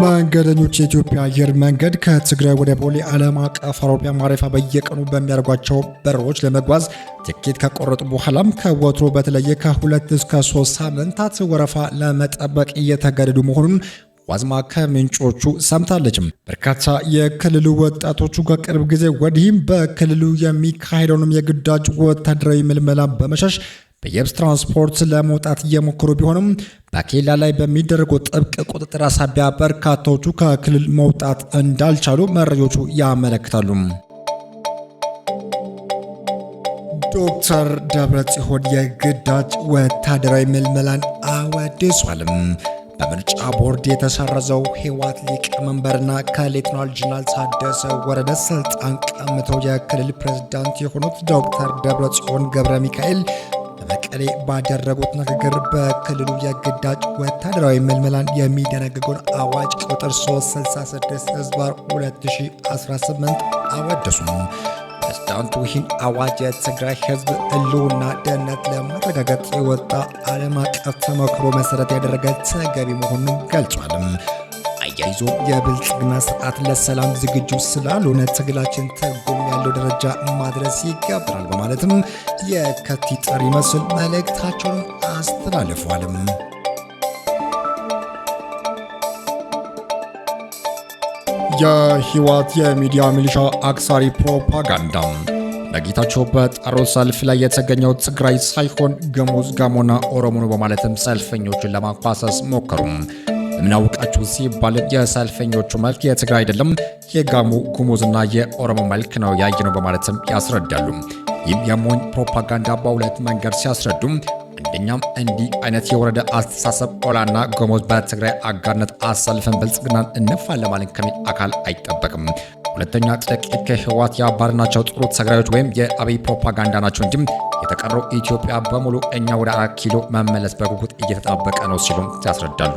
መንገደኞች የኢትዮጵያ አየር መንገድ ከትግራይ ወደ ቦሌ ዓለም አቀፍ አውሮፕላን ማረፊያ በየቀኑ በሚያደርጓቸው በረራዎች ለመጓዝ ትኬት ከቆረጡ በኋላም ከወትሮ በተለየ ከ2 እስከ 3 ሳምንታት ወረፋ ለመጠበቅ እየተገደዱ መሆኑን ዋዜማ ከምንጮቹ ሰምታለች። በርካታ የክልሉ ወጣቶቹ ከቅርብ ጊዜ ወዲህም በክልሉ የሚካሄደውንም የግዳጅ ወታደራዊ ምልመላ በመሸሽ በየብስ ትራንስፖርት ለመውጣት እየሞከሩ ቢሆንም በኬላ ላይ በሚደረጉ ጥብቅ ቁጥጥር ሳቢያ በርካታዎቹ ከክልል መውጣት እንዳልቻሉ መረጃዎቹ ያመለክታሉ። ዶክተር ደብረጽዮን የግዳጅ ወታደራዊ ምልመላን አወድሷልም። በምርጫ ቦርድ የተሰረዘው ህወሓት ሊቀመንበርና ከሌተናል ጀነራል ታደሰ ወረደ ስልጣን ቀምተው የክልል ፕሬዝዳንት የሆኑት ዶክተር ደብረጽዮን ገብረ ሚካኤል በመቀሌ ባደረጉት ንግግር በክልሉ የግዳጅ ወታደራዊ ምልመላን የሚደነግገውን አዋጅ ቁጥር 366/2018 አወደሱም። ፕሬዝዳንቱ ይህን አዋጅ የትግራይ ህዝብ ህልውና ደህንነት ለማረጋገጥ የወጣ ዓለም አቀፍ ተሞክሮ መሰረት ያደረገ ተገቢ መሆኑን ገልጿል። አያይዞ የብልጽግና ስርዓት ለሰላም ዝግጁ ስላልሆነ ትግላችን ትርጉም ያለው ደረጃ ማድረስ ይገባል በማለትም የከቲ ጥሪ መስል መልእክታቸውን አስተላልፏልም። የህወሓት የሚዲያ ሚሊሻ አክሳሪ ፕሮፓጋንዳ ለጌታቸው በጠሩት ሰልፍ ላይ የተገኘው ትግራይ ሳይሆን ጉሙዝ፣ ጋሞና ኦሮሞ ነው በማለትም ሰልፈኞቹን ለማንኳሰስ ሞከሩ። ምናውቃችሁ ሲባል የሰልፈኞቹ መልክ የትግራይ አይደለም፣ የጋሞ፣ ጉሙዝና የኦሮሞ መልክ ነው ያየነው በማለትም ያስረዳሉ። ይህም የሞኝ ፕሮፓጋንዳ በሁለት መንገድ ሲያስረዱም፣ አንደኛም እንዲህ አይነት የወረደ አስተሳሰብ ኦላና ጉሙዝ በትግራይ አጋርነት አሰልፈን ብልጽግናን እንፋለማለን ከሚል አካል አይጠበቅም። ሁለተኛ ጥቂት ከህወሓት ያባረርናቸው ጥሩ ትግራዮች ወይም የአብይ ፕሮፓጋንዳ ናቸው እንጂ የተቀረው ኢትዮጵያ በሙሉ እኛ ወደ 4 ኪሎ መመለስ በጉጉት እየተጠባበቀ ነው ሲሉም ያስረዳሉ።